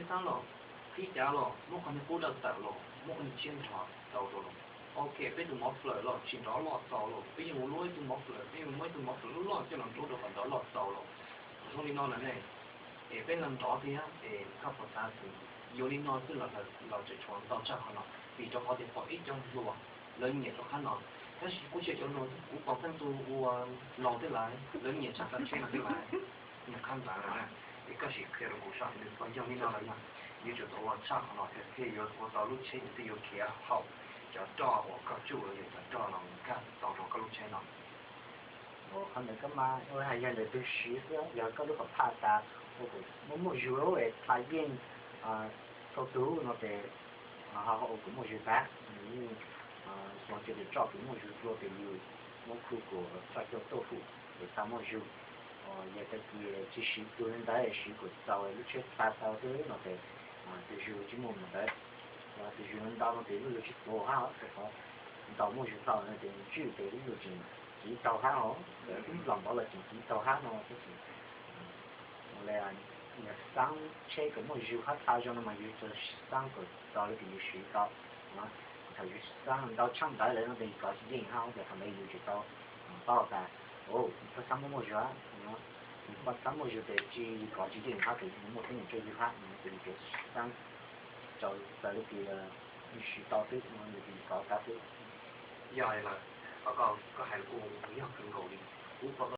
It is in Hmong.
xab los, qhib cav los, muab qhov niag qub dawb tawm los, muab qhov niag tsiaj nrog tau rau los. Ok, peb tus mov fawm los tsis nrov loj txaus los, peb yeej ua luaj ib tug mov fawm, peb yeej muab ib tug mov fawm loj loj coj los nrub rau kom nrov loj txaus los. Zoo li no na ne, es peb los nrov thiab es koj puas xav xwb? Yuav li no xwb los lawv tseem tshuav ntau tshaj qhov no, vim rau qhov tias pom ib co hluas lawv nyiam rau qhab no, tab sis kuv tsis yog cov hluas, kuv pom tej tus uas laus tej lawm lawv nyiam tshaj qhov tsheb no tej lawm. Nyiam qhab ntawd na, es koj sim qhia rau kuv saib nws puas yog li no los yog yuav tsum tau ua tshaj qhov no thiaj yuav ua tau lub tsheb nws thiaj yuav khiav haum cov roj uas koj tsuj los yog cov roj no nkag tau rau koj lub tsheb no. Qhov ntawd koj mas ua hais yog ntawm tus siv xwb, yog koj lub qhov phaj tas ua kom muaj muaj zug es phaj yeej txhua tus no ces ho ua kom muaj zug tag, nws yeej xyov cia li roj kom muaj zug dua ces yus muab khu kom roj cua tuaj hu ces phaj muaj zug. Yog tias tsis siv tus ntawd, siv kom txaus lub tsheb phaj tau xwb no ces tus zug tsis muaj mus ntawd. Tus zug ntau no ces lub zug tsis tuav hab, rau qhov ntau muaj zug tau no ces ntswj ces lub zug tseem kiv taug hab os, twb los npaum los tseem kiv taug hab no tab sis yog xaab tsheb kom muaj zug hab phaj zoo no mas yus tsuas xaab kom txaus li tias yus siv tau. Thaum yus xaab ntau tshaj ntawd lawm no ces yus kov tsis yeej hab ces qhov ntawd yus tsis tau paub tas, o, yus pheej xaab muaj muaj zug, yus pheej xaab muaj zug ces tsis, yus kov tsis yeej hab ces yus muaj teeb meem tsawg yus hab no ces yus tsuas xaab txaus li tias yus siv tau xwb no ces yus kov tau xwb. Yog lawm, qhov koj hais kuj yog kawg nkaus li. Kuv pom